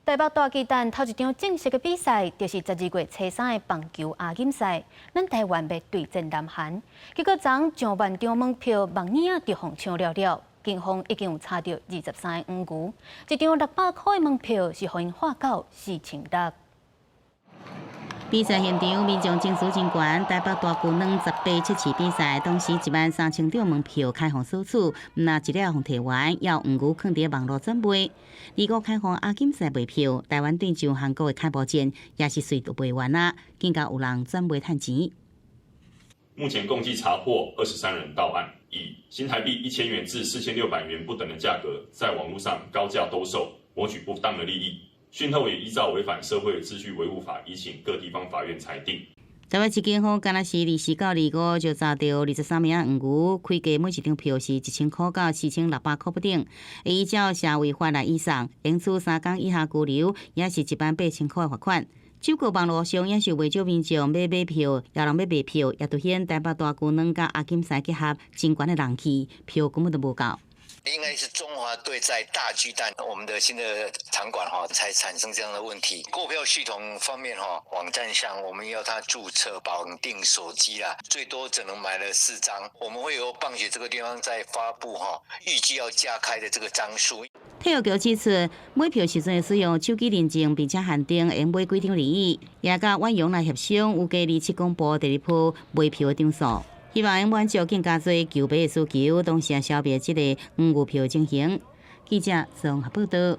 台北大巨蛋頭一場正式的比賽，就是12月初三的棒球亞錦賽，咱台灣欲對戰南韓。結果昨上萬張門票，網頁仔就予搶了了，警方已經有查著23個黃牛，一張600箍的門票是予𪜶喊到4600。比賽現場民眾情緒真懸，台北大巨蛋18測試比賽，當時1萬3千張門票開放索取，毋但一了予提完，猶有黃牛囥佇網路轉賣。25開放亞錦賽賣票，台灣對上韓國的開幕戰也是隨就賣完啦，更加有人轉賣趁錢。目前共計查獲23人到案，以新台幣1000元至4600元不等的價格，在網路上高價兜售，謀取不當的利益。訊後也依照違反社會秩序維護法，移請各地方法院裁定。台北市警方敢若是24到25就查著23名黃牛，開價每一張票是1000箍到4600箍不等，依照社維法來移送，應處3工以下拘留，也是1萬8千箍的罰款。只不過網路上也是有袂少民眾欲買票，有人欲賣票，也凸顯台北大巨蛋佮亞錦賽結合真懸的人氣，票根本就無夠。應該是中華隊在大巨蛋，我們的新的場館哈，才產生這樣的問題。購票系統方面哈，網站上我們要他註冊綁定手機啦，最多只能買了四張。我們會由棒協這個地方再發布哈，預計要加開的這個張數。體育局指出，買票時陣使用手機認證，並且限定會買幾張而已，也佮遠洋來協商，有加27公布第二波賣票的張數。希望會滿足更加濟球迷的需求，同時也消滅這个黃牛票情形。記者綜合報導。